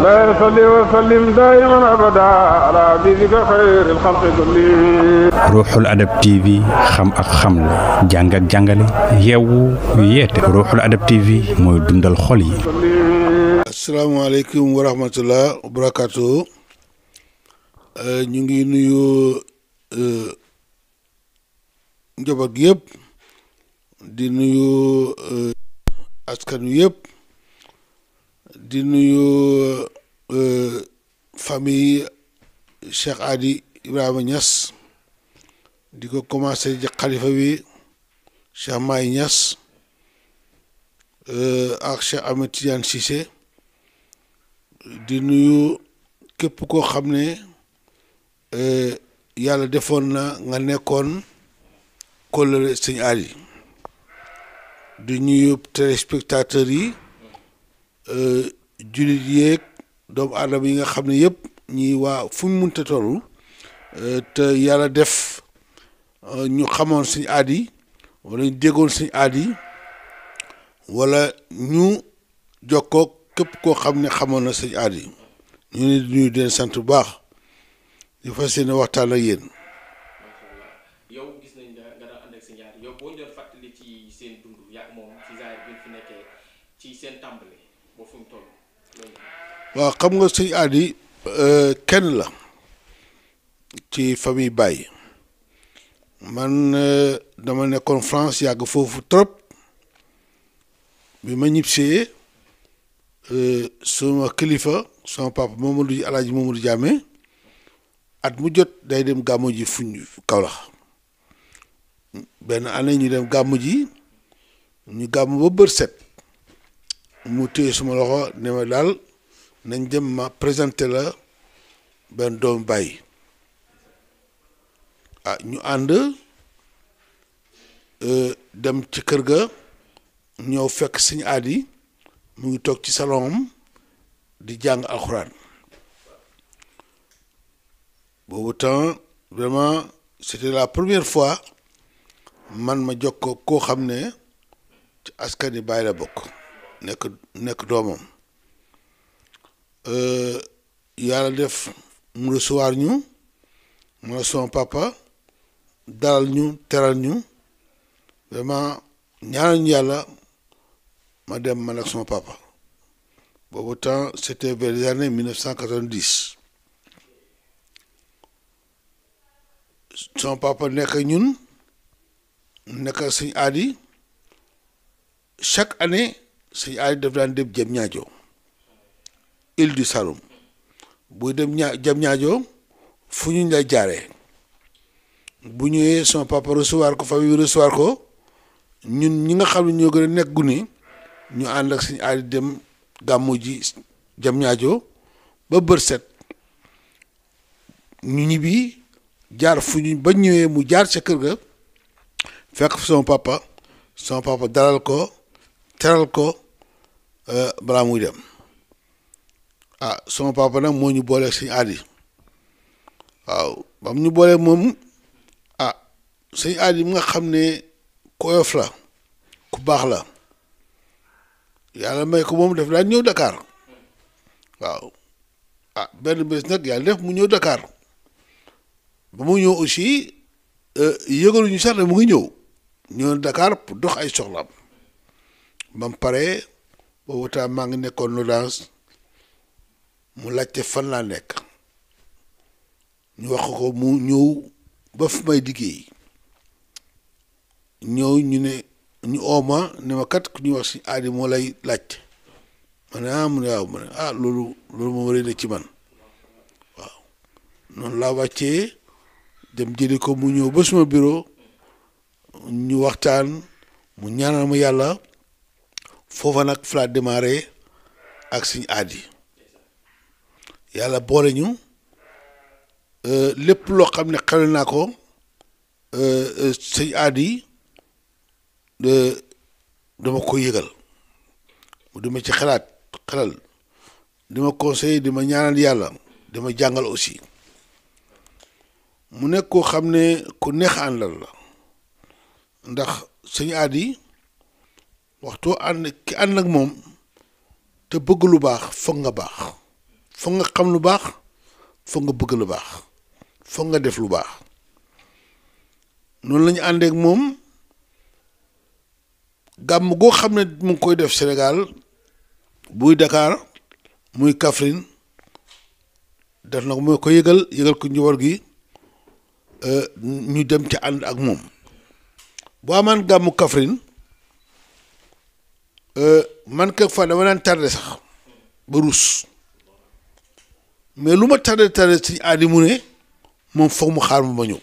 لا يصلي وسلم دائما ابدا على حبيبك خير الخلق كلهم. Ruuxul Adab TV xam ak xamle jàng ak jàngale yeewu yeete Ruuxul Adab TV mooy dundal xol yi. asalaamaaleykum wa rahmatullah wa barakaatu. ñu ngi nuyu njaboot gi yëpp di nuyu askan wi yëpp di nuyu famille Cheikh Adi Ibrahima Niass di ko commencé ci xalifa bi Cheikh Mahi Niass ak Cheikh Ahmed Tidiane Cissé di nuyu képp koo xam ne yàlla defoon na nga nekkoon kóllëre sëñ Adi di nuyu téléspectateurs yi jullit yeeg doomu aadama yi nga xam ne yëpp ñi waa fu mu mënta toll te yàlla def ñu xamoon sëñ Adi wala ñu déggoon sëñ Adi wala ñu jokkoo képp koo xam ne xamoon na sëñ Adi ñu ne di nuyu di leen sant bu baax di fas yéene waxtaan ak yéen. yow gis nañ nga daan ànd ak sëñ Adi yow boo ñu doon fàttali ci seen dund yaa moom ci zaahir bi fi nekkee ci seen tàmbali ba fu mu toll. waaw xam nga sëñ Adi kenn la ci famille Baye man dama nekkoon France yàgg foofu trop bi ma ñibbisee suma kilifa sama papa Mamadou Alaaji Mamadou Diamé at mu jot day dem gàmmu ji fuñ Kaolack benn année ñu dem gàmmu ji ñu gàmmu ba bër set mu téye suma loxo ne ma daal nañ dem ma présenté la benn doomu Baye ñu ànd dem ci kër ga ñëw fekk sëñ Adi mu ngi toog ci salon di jàng alxuraan boobu temps vraiment c'était la première fois man ma jokkoo koo xam ne ci askani Baye la bokk nekk doomam yàlla def mu recevoir ñu ma sama papa dalal ñu teral ñu vraiment ñaanal ñu yàlla ma dem man ak sama papa boobu temps c'était vers les années 1990 sama papa nekk ñun nekk sëñ Adi chaque année sëñ Adi daf daan dem Diamniadio île du Saloum buy dem Diamniadio fu ñu lay jaaree bu ñëwee sama papa recevoir ko famille recevoir ko ñun ñi nga xam ne ñoo gën a nekk gune ñu ànd ak sëñ Adi dem gàmmu ji Diamniadio ba bër set ñu ñibbi jaar fu ñu ba ñëwee mu jaar ca kër ga fekk sama papa dalal ko teral ko balaa muy dem sama papa nag moo ñu booleeg sëñ Adi waaw ba mu ñu booleeg moom sëñ Adi mu nga xam ne ku oyof la ku baax la yàlla may ko moom def daan ñëw Dakar waaw benn bés nag yàlla def mu ñëw Dakar ba mu ñëw aussi yëgaluñu sax ne mu ngi ñëw Dakar pour dox ay soxlaam ba mu paree boobu temps maa ngi nekkoon Lodance mu laajte fan laa nekk ñu wax ko mu ñëw ba fi may liggéey ñëw ñu ne ñu ooma ne ma kat ku ñuy wax si Adi moo lay laajte ma ne mu ne waaw ma ne loolu moom rëy na ci man waaw noonu laa wàccee dem jëli ko mu ñëw ba suma bureau ñu waxtaan mu ñaanal ma yàlla foofa nag fa laa démarré ak sëñ Adi yàlla boole ñu lépp loo xam ne xel naa ko sëñ Adi dama ko yëgal mu dima ci xelal dima conseiller dima ñaanal yàlla dima jàngal aussi mu nekk koo xam ne ku neex àndal la ndax sëñ Adi waxtu ànd ki ànd ak moom te bëgg lu baax foog nga baax foog nga xam lu baax foog nga bëgg lu baax foog nga def lu baax noonu la ñu àndeek moom gàmm goo xam ne mu ngi koy def Sénégal buy Dakar muy Kaffrine def na ko mooy ko yëgal ko njaboot gi ñu dem ci ànd ak moom boo amaan gàmmu Kaffrine man kay fa dama daan tardé sax ba ruus mais lu ma tardé suñu aadi mu ne moom foog mu xaar ma ñëw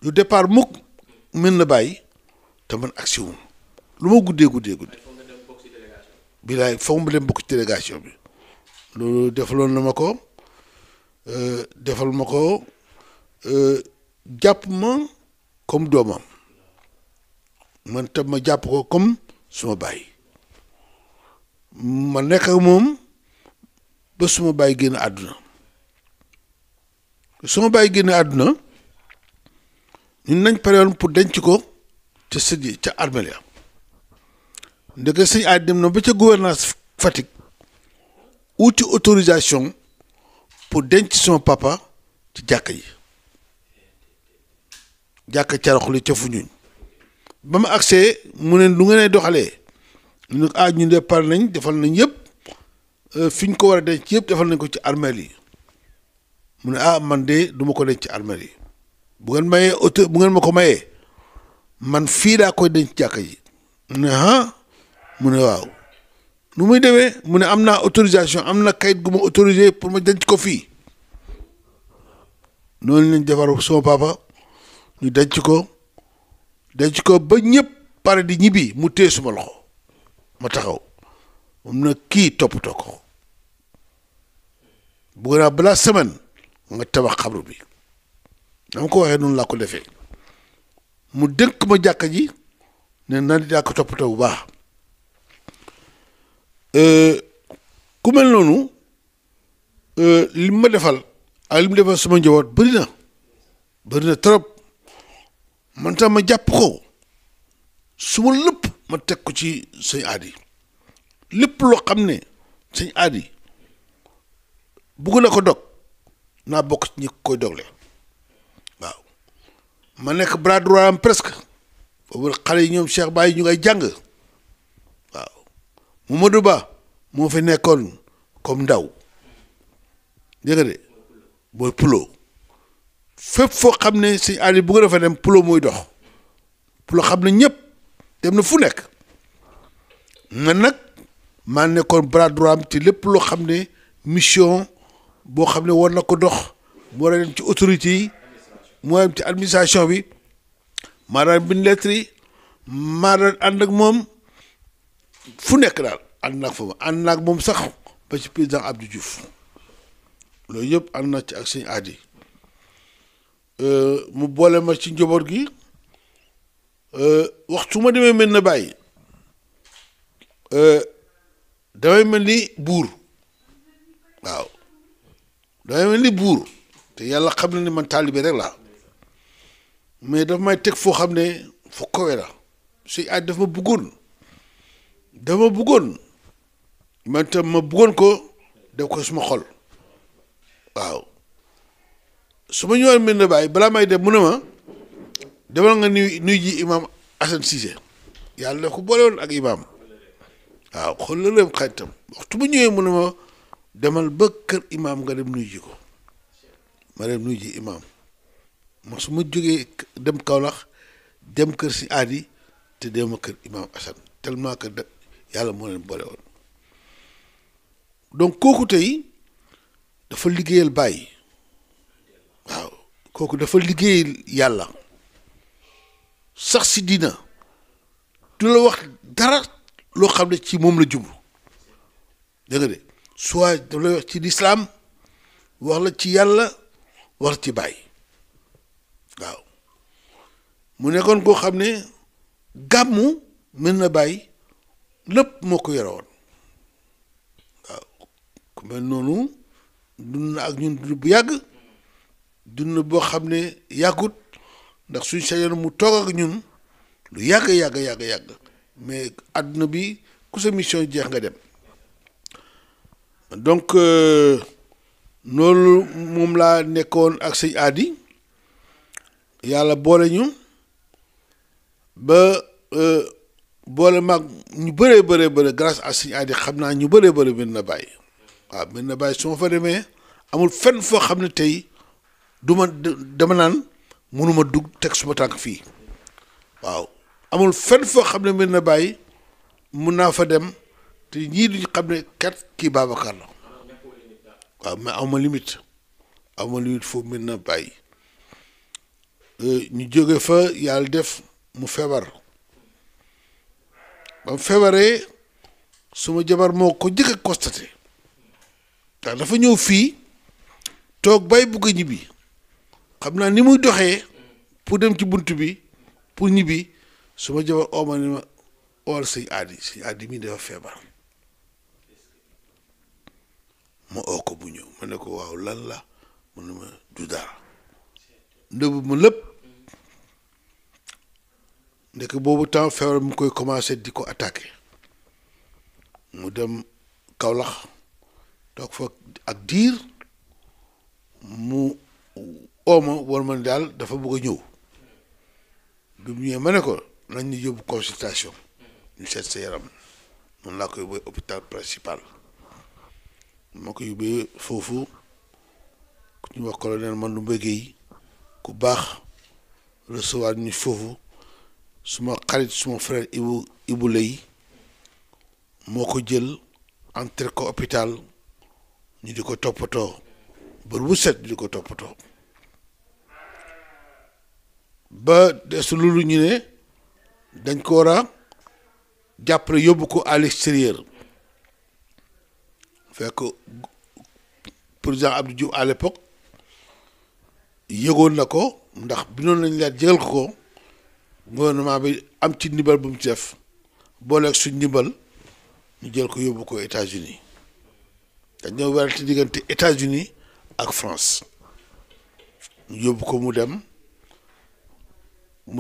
lu départ mukk mën na bàyyi te man agsi wu lu ma guddee bilaay foog mu dem bokk ci délégation bi loolu defaloon na ma ko defal ma ko jàpp ma comme doomam man tam ma jàpp ko comme suma baay ma nekk ak moom ba suma baay génn àdduna suma baay génn àdduna ñun nañ pare woon pour denc ko ca sëñ yi ca armeel ya ndeke sëñ aay dem na ba ca gouvernance Fatick uti autorisation pour denc suma papa ci jàkka yi jàkka caraxuli ca fu ñuñ ba ma agsee mu ne lu ngeen ay doxalee ñu ne ñu de pare nañ defal nañ yëpp fi ñu ko war a denc yëpp defal nañ ko ci armeel yi mu ne man de du ma ko denc ci armeel yi bu ngeen ma ko mayee man fii daa koy denc jàkka yi mu ne mu ne waaw nu muy demee mu ne am naa autorisation am na kayit gu ma autorisé pour ma denc ko fii noonu lañ defar sama papa ñu denc ko ba ñëpp pare di ñibbi mu téye suma loxo ma taxaw moom na kii toppatoo ko bugg naa balaa semaine nga tabax xabru bi dama ko waxee noonu laa ko defee mu dénk ma jàkka ji ne na daa ko toppatoo bu baax ku mel noonu li ma defal ak li mu defal sama njaboot bëri na trop man tam ma jàpp ko suma lépp ma teg ko ci sëñ aadi lépp loo xam ne sëñ aadi bugg na ko dog naa bokk ci ñi koy dogle waaw ma nekk bras droit am presque boobu xale yi ñoom Cheikh Baye ñu ngay jàng waaw Mamadou Ba moo fi nekkoon comme ndaw dégg nga de booy pulo fépp foo xam ne sëñ aadi bugg na fa dem pulo mooy dox pulo xam ne ñëpp dem na fu nekk man nag maa nekkoon bras droit am ci lépp loo xam ne mission boo xam ne war na ko dox mu war a dem ci autorité yi mu war a dem ci administration bi maa daan bind lettre yi maa daan ànd ak moom fu nekk daal ànd naag moom sax ba ci président Abdou Diouf loolu yëpp ànd na ci ak sëñ aadi mu boole ma ci njaboot gi waxtu ma demee mel na bàyyi damay mel ni buur waaw damay mel ni buur te yàlla xam na ni man taalibe rek laa mais daf may teg foo xam ne fu kowe la suy aaj daf ma bëggoon man tam ma bëggoon ko def ko suma xol waaw su ma ñëwoon mel na bàyyi balaa may dem mu ne ma demal nga nuy ji imaam Assane Cissé yàlla daf ko boole woon ak imaam waaw xool la leen xaritam waxtu bu ñëwee mu ne ma demal ba kër imaam nga dem nuy ji ko ma dem nuy ji imaam ma su ma jógee dem Kaolack dem kër si aadi te dem kër imaam Assane tellement que yàlla moo leen boole woon donc kooku tey dafa liggéeyal Baay waaw kooku dafa liggéeyal yàlla sax si diina du la wax dara loo xam ne ci moom la jublu dégg nga de soit daf lay wax ci lislaam wax la ci yàlla wax la ci Baay waaw mu nekkoon koo xam ne gàmmu mën na Baay lépp moo ko yore woon waaw ku mel noonu dund na ak ñun dund bu yàgg dund na boo xam ne yàggut ndax suñ sañoon mu toog ak ñun lu yàgg mais àdduna bi ku sa mission jeex nga dem donc loolu moom laa nekkoon ak sëñ Adi yàlla boole ñu ba boole maag ñu bëree bëri grâce à sëñ Adi xam naa ñu bëree bëri Medina Baye waaw Medina Baye su ma fa demee amul fenn foo xam ne tey dama naan mënuma dugg teg suma tànk fii waaw amul fenn foo xam ne Medina Baye mun naa fa dem te ñii duñ xam ne kat kii Babacar la waaw mais awma limite foofu Medina Baye ñu jóge fa yàlla def mu feebar ba mu feebaree suma jabar moo ko jëkk a constaté ndax dafa ñëw fii toog bay bugg a ñibbi xam naa ni muy doxee pour dem ci bunt bi pour ñibbi suma jabar ooma ni ma ool sëñ Adi mii dafa feebar ma oo ko bu ñëw ma ne ko waaw lan la mu ne ma du dara ndëbb ma lépp ndek boobu temps feebar mu koy commencé di ko attaqué mu dem Kaolack toog fa ak diir mu ooma war ma daal dafa bëgg a ñëw bi mu ñëwee ma ne ko nañ ñu yóbbu consultation ñu seet sa yaram noonu laa koy yóbbee hôpital principal moo ko yóbbee foofu ku ñu wax colonel Mandoumbe Guèye ku baax recevoir ñu foofu suma xarit suma frère Ibou Lay moo ko jël entré ko hôpital ñu di ko toppatoo bër bu set ñu di ko toppatoo ba desu loolu ñu ne dañ ko war a jàppale yóbbu ko à l'extérieur fekk président Abdou Diouf à l'époque yëgoon na ko ndax bi noonu lañ leen jëgal ko gouvernement bi am ci ndimbal bu mu ci def booleeg suñ ndimbal ñu jël ko yóbbu ko États-Unis dañoo werante diggante États-Unis ak France ñu yóbbu ko mu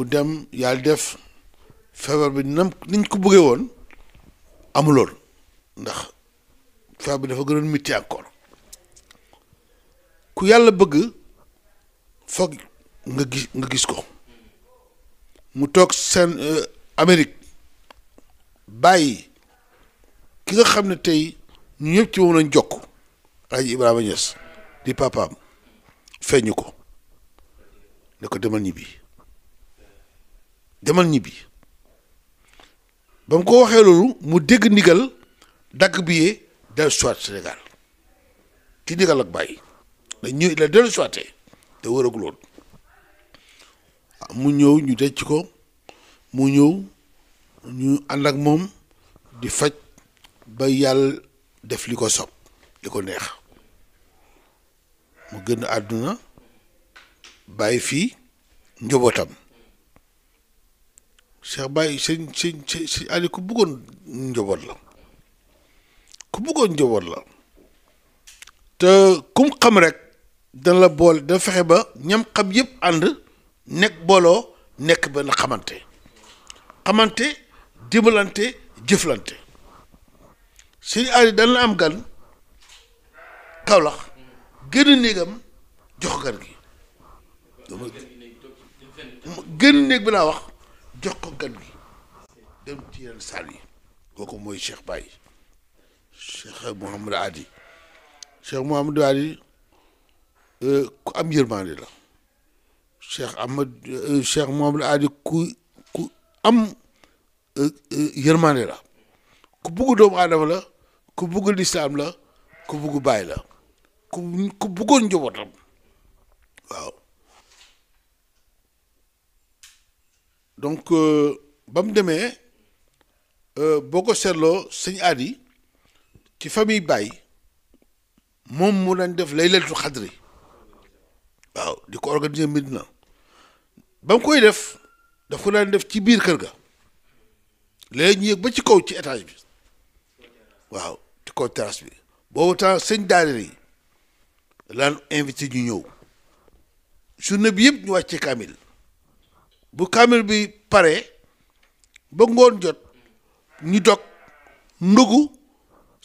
dem yàlla def feebar bi niñ ko bëggee woon amuloon ndax feebar bi dafa gënoon métti encore ku yàlla bëgg foog nga gis ko mu toog seen Amérique bàyyi ki nga xam ne tey ñu ñëpp ci moom lañ jokk Alaaji Ibrahima Niass di papaam feeñu ko ne ko demal ñibbi ba mu ko waxee loolu mu dégg ndigal dagg billet dellu soit Sénégal ci ndigal ak bàyyi da ñëw la dellu soité te wëraguloon mu ñëw ñu denc ko mu ñëw ñu ànd ak moom di faj ba yàlla def li ko sob li ko neex mu gën àdduna bàyyi fii njobootam Cheikh Baye sëñ Ali ku bëggoon njaboot la te kum xam rek dana la boole dana fexe ba ñam xam yëpp ànd nekk booloo nekk benn xamante dimbalante jëflante sëñ Ali dana am gan Kaolack génn néegam jox gan gi génn néeg bi laa wax jox ko gan gi dem ci yenn saal yi kooku mooy Cheikh Baye Cheikh Mouhamadou Hadi ku am yërmande la Cheikh Mouhamadou Hadi ku am yërmande la ku bugg doomu aadama la ku bugg lislaam la ku bugg Baay la ku buggoon njabootam waaw donc ba mu demee boo ko seetloo sëñ Adi ci famille Baye moom mu daan def laylatul xadri waaw di ko organiser Medina ba mu koy def daf ko daan def ci biir kër ga léegi ñu yëg ba ci kaw ci étage bi waaw ci kaw terrasse bi boobu temps sëñ daara yi daan invité ñu ñëw journée bi yëpp ñu wàccee kaamil bu kaamil bi pare ba ngoon jot ñu dog ndogu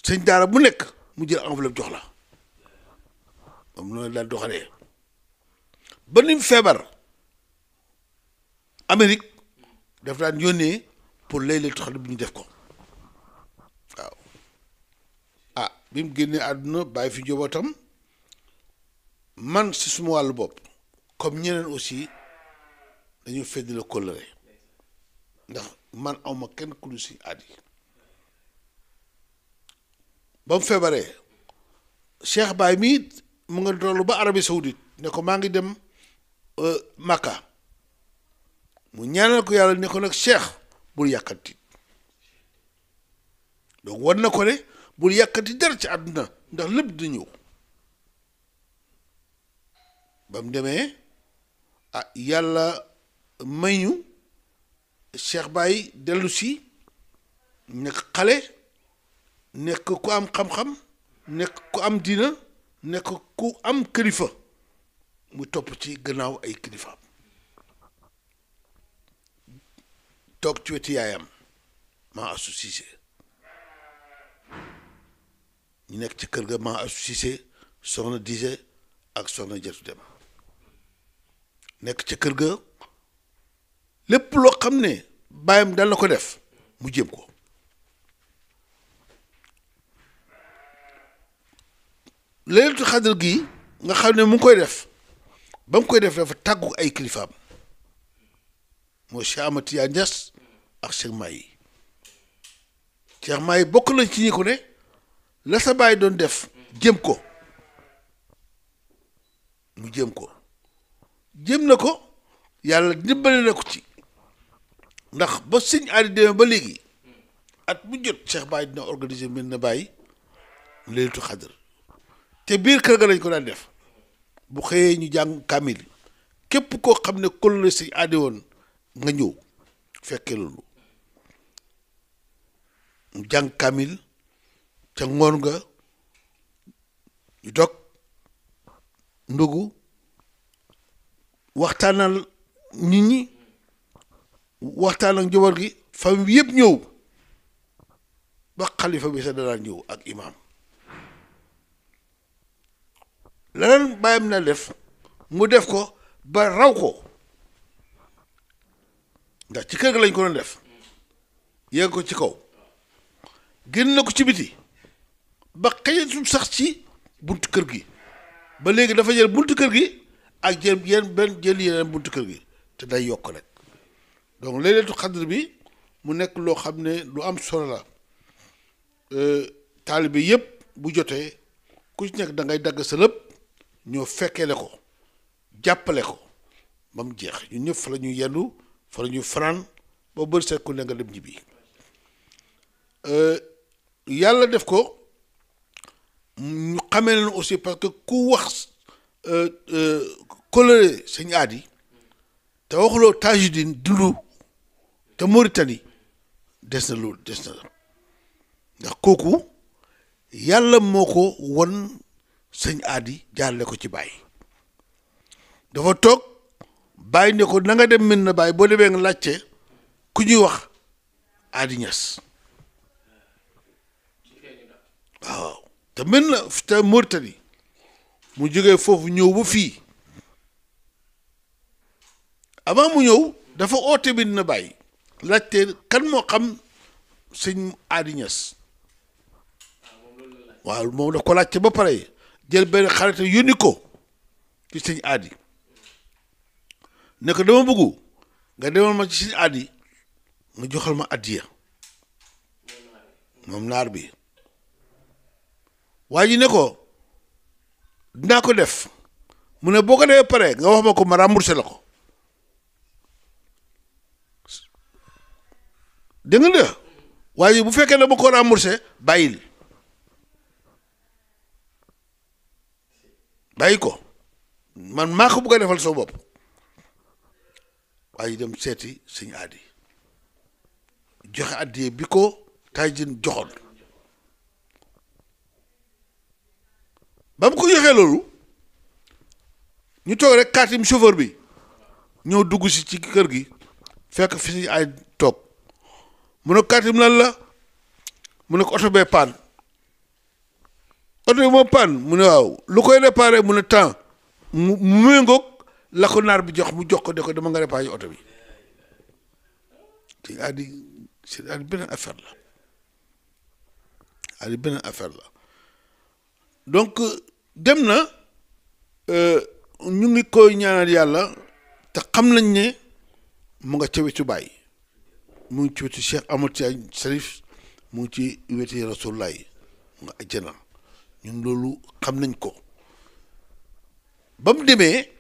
sëñ daara bu nekk mu jël enveloppe jox la moom noonu daal doxalee ba ni mu feebar Amérique daf daan yónnee pour laylatul xadr bi ñu def ko waaw ah bi mu génnee àdduna bàyyi fi njabootam man si suma wàllu bopp comme ñeneen aussi dañu fedd la kóllëre ndax man awma kenn ku dul si aadi ba mu feebaree Cheikh Baye mii mu nga tollu ba Arabie Saoudite ne ko maa ngi dem Makka mu ñaanal ko yàlla ne ko nag Cheikh bul yàkkati donc war na ko ne bul yàkkati dara ci àdduna ndax lépp di ñëw ba mu demee ah yàlla may ñu Cheikh Baye dellu si nekk xale nekk ku am xam-xam nekk ku am diina nekk ku am kilifa mu topp ci gannaaw ay kilifaam toog ci wetu yaayam maa Astou Cissé ñu nekk ci kër ga maa Astou Cissé soxna Dise ak soxna Jatu Dem nekk ci kër ga lépp loo xam ne baayam dal na ko def mu jéem ko laylatul xadr gi nga xam ne mu ngi koy def ba mu koy def dafa tàggu ay kilifaam mooy Cheikh Ahmad Tidiane Niass ak Cheikh Mahi Cheikh Mahi bokk nañ ci ñi ko ne la sa baay doon def jéem ko mu jéem ko jéem na ko yàlla dimbali na ko ci ndax ba sëñ Aadi demee ba léegi at bu jot Cheikh Baye dina organiser mel na Baye laylatul xadr te biir kër ga lañ ko daan def bu xëyee ñu jàng kamil képp koo xam ne kóllëre sëñ Aadi woon nga ñëw fekkee loolu ñu jàng kamil ca ngoon nga ñu dog ndogu waxtaanal nit ñi waxtaan ak njaboot gi famille bi yëpp ñëw ba xalifa bi sax danaan ñëw ak imaam leneen bàyyam na def mu def ko ba raw ko ndax ci kër ga lañ ko doon def yéeg ko ci kaw génn na ko ci biti ba xëyatul sax ci buntu kër gi ba léegi dafa jël buntu kër gi ak jël yeneen buntu kër gi te day yokk rek donc laylatul xadr bi mu nekk loo xam ne lu am solo la taalibe yëpp bu jotee ku ci nekk da ngay dagg sa lépp ñoo fekkeele ko jàppale ko ba mu jeex ñun ñëpp fa la ñuy yendu fa la ñuy fanaan ba bëri seet ku ne nga dem ñibbi yàlla def ko ñu xamee leen aussi parce que ku wax kóllëre sëñ Aadi te waxuloo Tajudeen dundu te Mauritanie des na loolu des na la ndax kooku yàlla moo ko won sëñ Aadi jaarle ko ci Baye dafa toog Baye ne ko na nga dem mën na Baye boo demee nga laajte ku ñuy wax Aadi Ñas waaw te mën na te Mauritanie mu jógee foofu ñëw ba fii avant mu ñëw dafa oote bi dina Baye laajte kan moo xam sëñ Aadi Ñas waaw moom daf ko laajte ba pare jël benn xarit yónni ko ci sëñ Aadi ne ko dama bëggu nga demal ma ci sëñ Aadi nga joxal ma addiya moom naar bi waa ji ne ko dinaa ko def mu ne boo ko defee pare nga wax ma ko ma remboursé la ko dégg nga de waaye bu fekkee ne ba ko remboursé bàyyil bàyyi ko man maa ko bëgg a defal soo bopp waaye dem seeti sëñ Aadi joxe addiye bi ko Tajudeen joxoon ba mu ko joxee loolu ñu toog rek kaatim chauffeur bi ñëw dugg si ci kër gi fekk fi sëñ Aadi toog mu ne kaatim lan la mu ne ko oto bee paan oto bi moo panne mu ne waaw lu koy réparé mu ne temps mu méngoog la ko naar bi jox mu jox ko de ko dama nga réparé oto bi te c'est beneen affaire la beneen affaire la donc dem na ñu ngi koy ñaanal yàlla te xam nañ ne mu nga ca wetu Baay mu ngi ci wetu Cheikh Ahmad Tidiane Chérif mu ngi ci wetu Rasulullah mu nga àjjana ñun loolu xam nañ ko ba mu demee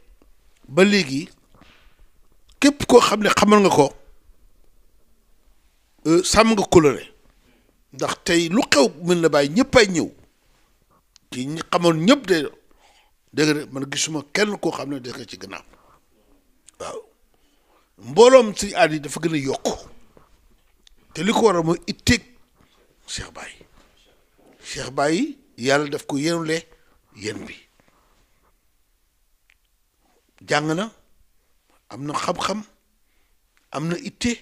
ba léegi képp koo xam ne xamal nga ko sàmm nga coloré ndax tey lu xew mën na Baay ñëpp ay ñëw ci ñi xamoon ñëpp de dégg nga man gisuma kenn koo xam ne des nga ci gannaaw waaw mbooloom si aada yi dafa gën a yokk te li ko waral mooy itteeg Cheikh Baye yàlla daf ko yenule yen bi jàng na am na xam-xam am na itte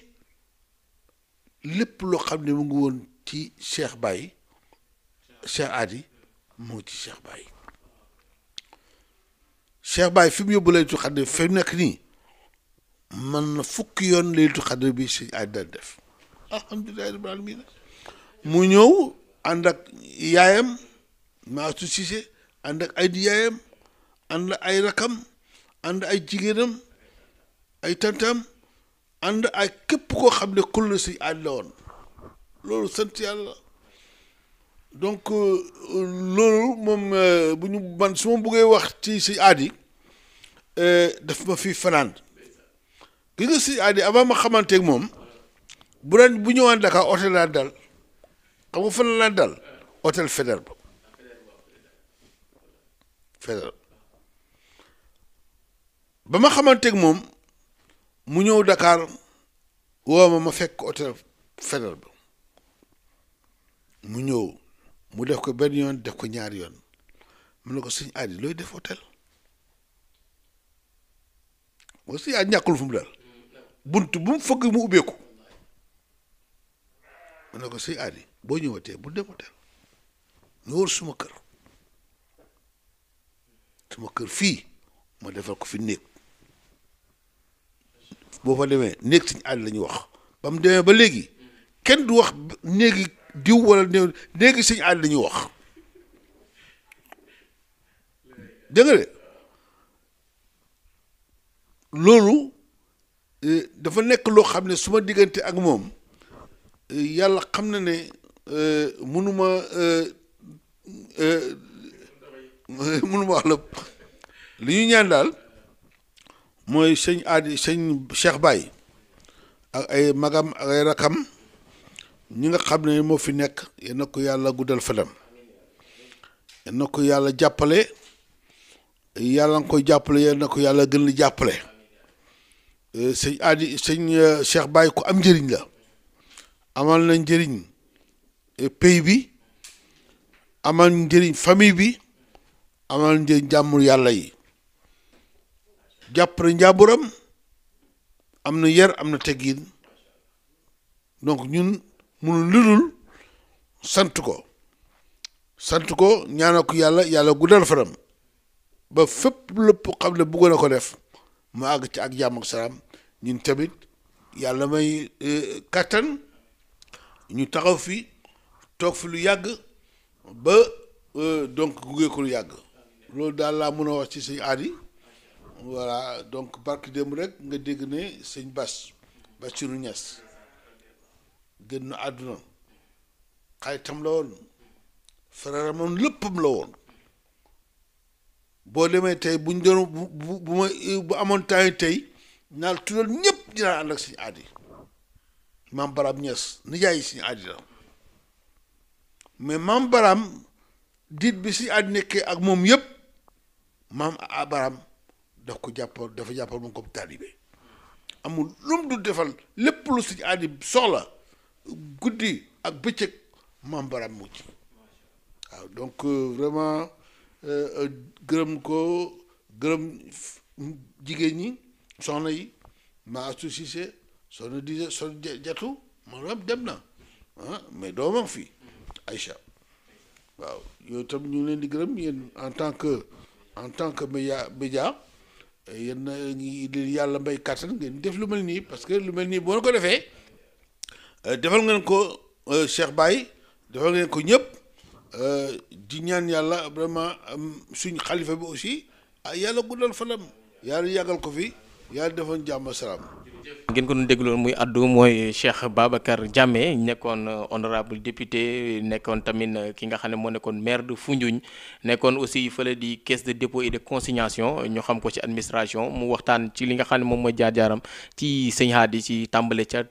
lépp loo xam ne mu ngi woon ci Cheikh Baye Cheikh Adi moo ci Cheikh Baye fi mu yóbbu laytu xadr fi mu nekk nii man na fukki yoon laytu xadr bi si Adi daan def alhamdulilahi rabbil alamin mu ñëw ànd ak yaayam Maastu Cissé ànd ak ay di yaayam ànd ay rakam ànd ay jigéenam ay tantam ànd ay képp koo xam ne kull si Adi la woon loolu sant yàlla donc loolu moom bu ñu man su ma bëggee wax ci si Adi daf ma fi fanaan gis nga si Adi avant ma xamanteeg moom bu ñëwaan Dakar hôtel laa dal xam nga fan laa dal hôtel Faidherbe ba ma xamanteeg moom mu ñëw Dakar woo ma fekk hôtel Faidherbe mu ñëw mu def ko benn yoon def ko ñaari yoon mu ne ko sëñ Adi looy def hôtel moo sëñ Adi ñàkkul fu mu dal bunt bu mu fëgg mu ubbeeku mu ne ko sëñ Adi boo ñëwatee bu dem hôtel nga wër suma kër fii ma defal ko fi néeg boo fa demee néeg sëñ Adi la ñuy wax ba mu demee ba léegi kenn du wax néegi diw wala néegi sëñ Adi la ñuy wax dégg nga de loolu dafa nekk loo xam ne su ma diggante ak moom yàlla xam na ne mënuma wax la li ñu ñaan daal mooy sëñ Adi sëñ Cheikh Baye ak ay magam ak ay rakam ñi nga xam ne moo fi nekk yal na ko yàlla guddal fanam yal na ko yàlla jàppale yàlla nga koy jàppale yal na ko yàlla gën li jàppale sëñ Adi sëñ Cheikh Baye ku am njëriñ la amal na njëriñ pays bi amal njëriñ famille bi amal njëriñ jàmmul yàlla yi jàpp na njàmburam am na yar am na teggin donc ñun mënul ludul sant ko ñaanal ko yàlla guddal fanam ba fépp lépp xam ne bëggoon na ko def mu àgg ci ak jàmm ak salaam ñun tamit yàlla may kàttan ñu taxaw fi toog fi lu yàgg ba donc gunge ko lu yàgg loolu daal laa mën a wax ci sëñ Adi voilà donc barki démb rek nga dégg ne sëñ Bassirou Niass génn na àdduna xaritam la woon frère moom léppam la woon boo demee tey buñ doon bu amoon temps yi tey naal tuddal ñëpp dinaa ànd ak sëñ Adi maam Baram Niass nijaay yi sëñ Adi la mais maam Baram diit bi sëñ Adi nekkee ak moom yëpp maam Baram dafa jàppal moom comme taalibe amul lu mu du defal lépp lu sëñ Adi soxla guddi ak bëccëg maam Baram mu ci waaw donc vraiment gërëm jigéen ñi soxna yi Maastu Cissé soxna jatu maanaam dem na mais doomam fii Aïcha waaw yooyu tam ñu ngi leen di gërëm yéen en tant que média yéen ngi yàlla mbay kàttan ngeen def lu mel nii parce que lu mel nii boo ko defee defal ngeen ko Cheikh Baye defal ngeen ko ñëpp di ñaan yàlla vraiment suñ xalifa bi aussi yàlla guddal fanam yàlla yàggal ko fi yàlla defoon jàmm salaam. ngeen ko doon dégloon muy addu mooy Cheikh Babacar Diamé nekkoon honorable député nekkoon tamit ki nga xam ne moo nekkoon maire de Foundiougne nekkoon aussi fële di caisse de dépôt et de consignation ñu xam ko ci administration mu waxtaan ci li nga xam ne moom mooy jaar-jaaram ci sëñ Hady ci tàmbale ca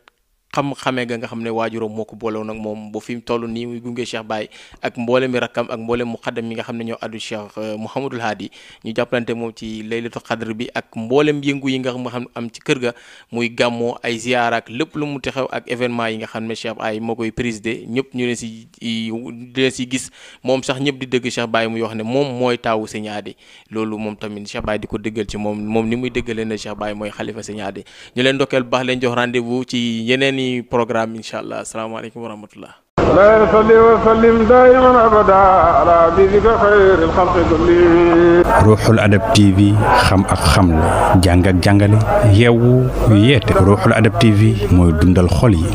xam-xamee nga xam ne waajuram moo ko booloon ak moom ba fi mu toll nii muy gunge Cheikh Baye ak mboolem mi rakkam ak mboolem mu xaddam mi nga xam ne ñoo addu Cheikh Mouhamadul Hady ñu jàppalante moom ci laylatu xadr bi ak mboolem yëngu yi nga xam am ci kër ga muy gàmmoo ay ziyaara ak lépp lu mu texew ak événement yi nga xam ne Cheikh Baye moo koy présider ñëpp ñu leen si gis moom sax ñëpp di dëgg Cheikh Baye muy wax ne moom mooy taawu sëñ Hady loolu moom tamit Cheikh Baye di ko dëggal ci moom ni muy dëggalee ne Cheikh Baye mooy xalifa sëñ Hady ñu leen ndokkeel baax leen jox rendez-vous ci yeneen programme inshallah asalaamaaleykum wa rahmatullah لا يصلي وسلم دائما ابدا على حبيبك خير الخلق كلهم ruuxul adab TV xam ak xamle jàng ak jàngale yeewu yeete ruuxul adab TV mooy dundal xol yi